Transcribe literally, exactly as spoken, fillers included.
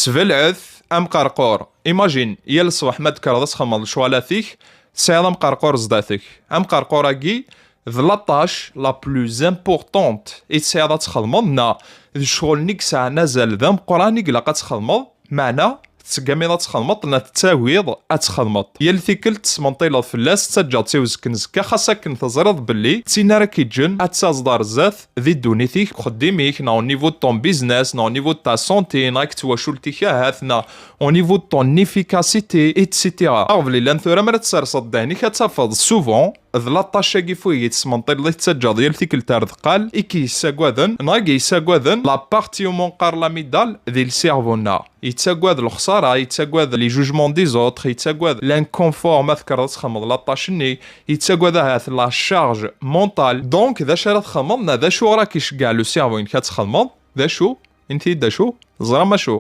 Sbelɛet amqerqur. Imagine, yal ṣṣbeḥ ma d-tekkreḍ ad txedmeḍ lecɣal-atik, tesɛiḍ amqerqur zdat-k. Amqerqur-agi d la tâche la plus importante i tesɛiḍ ad txedmeḍ, neɣ d ccɣel-nni i yesɛan azal d ameqqran i ilaq ad txedmeḍ, meɛna tettgamiḍ ad txedmeḍ neɣ tettagiḍ ad txedmeḍ. Yal tikkelt tesmenṭileḍ fell-as, tettaǧǧaḍ-tt i uzekka n zekka, xas akken teẓriḍ belli d tin ara k-iǧǧen ad taẓeḍ ar zdat di ddunit-ik, uxeddim-ik, neɣ au niveau de ton business, neɣ au niveau de ta santé, neɣ akked twacult-ik ahat, neɣ au niveau de ton efficacité, et cetera. Aɣbel yellan tura, mi ara tesserseḍ ddehn-ik, ad tafeḍ souvent d la tâche-agi f wigi tesmenṭileḍ i tettaǧǧaḍ yal tikkelt ar deqqal, i k-yessagaden, neɣ i yessagaden la partie umi neqqar l'amygdale di le cerveau-nneɣ. Yettagad lexsara, yettagad les jugements des autres, yettagad l'inconfort ma tekkreḍ ad txedmeḍ la tâche-nni, yettagad ahat la charge mentale. Donc, d acu ara txedmeḍ, neɣ d acu ara k-iceggeɛ le cerveau-inek ad txedmeḍ? D acu? Inti-d d acu? Teẓram acu?